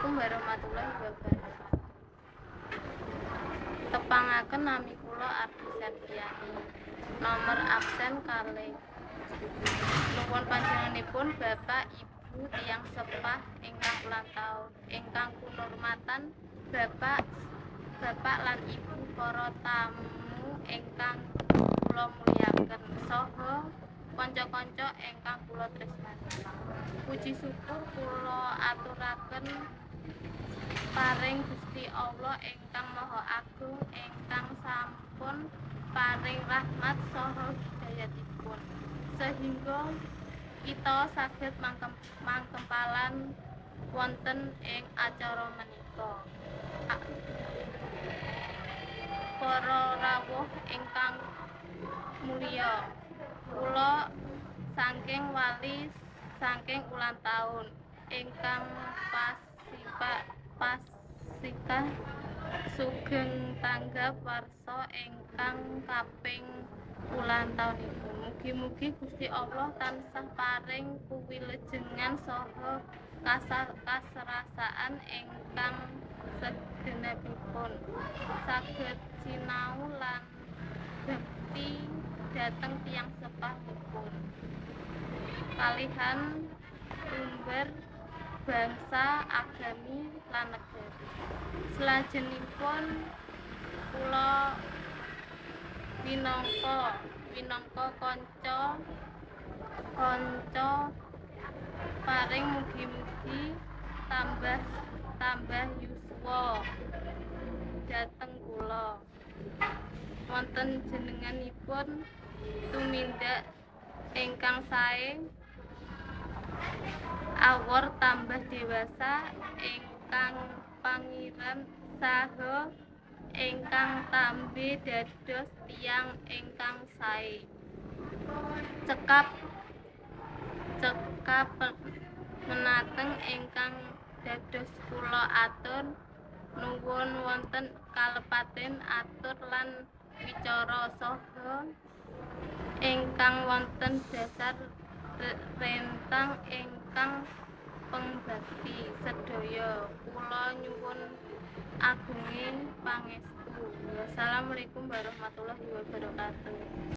Assalamualaikum warahmatullahi wabarakatuh. Tepangaken, nami kula Ardi Septiani. Nomor absen 2. Nuwun panjenenganipun, Bapak, Ibu, tiyang sepah ingkang ulang taun, ingkang kunurmatan Bapak Bapak lan Ibu, para tamu ingkang kula mulyakaken saha kanca-kanca ingkang kula tresnani. Puji syukur kula aturaken paring Gusti Allah ingkang Maha Agung ingkang sampun paring rahmat saha hidayatipun sehingga kita saged mangkempalan wonten ing acara menika. Para rawuh ingkang mulya, kula saking wali saking ulang taun ingkang pasikah sugeng tanggap warsa ingkang kaping ulang taunipun. Mugi-mugi Gusti Allah tansah paring kuwilujengan saha kasarasan ingkang segenapipun, saged sinau lan bekti dhateng tiyang sepahipun kalihan tumber bangsa, agami lan negari. Salajengipun kula minangka kanca kanca paring mugi-mugi tambah tambah yuswa dhateng kula. Wonten jenenganipun tumindak ingkang sae, awor tambah dewasa ingkang pangiran saha ingkang tambe dados tiyang ingkang sae. Cekap cekap menateng ingkang dados kula atur nuwun wonten kalepatan atur lan wicara saha ingkang wonten dasar rentang ingkang pengbakti sedaya. Kula nyuwun agunge pangestu. Wassalamualaikum warahmatullahi wabarakatuh.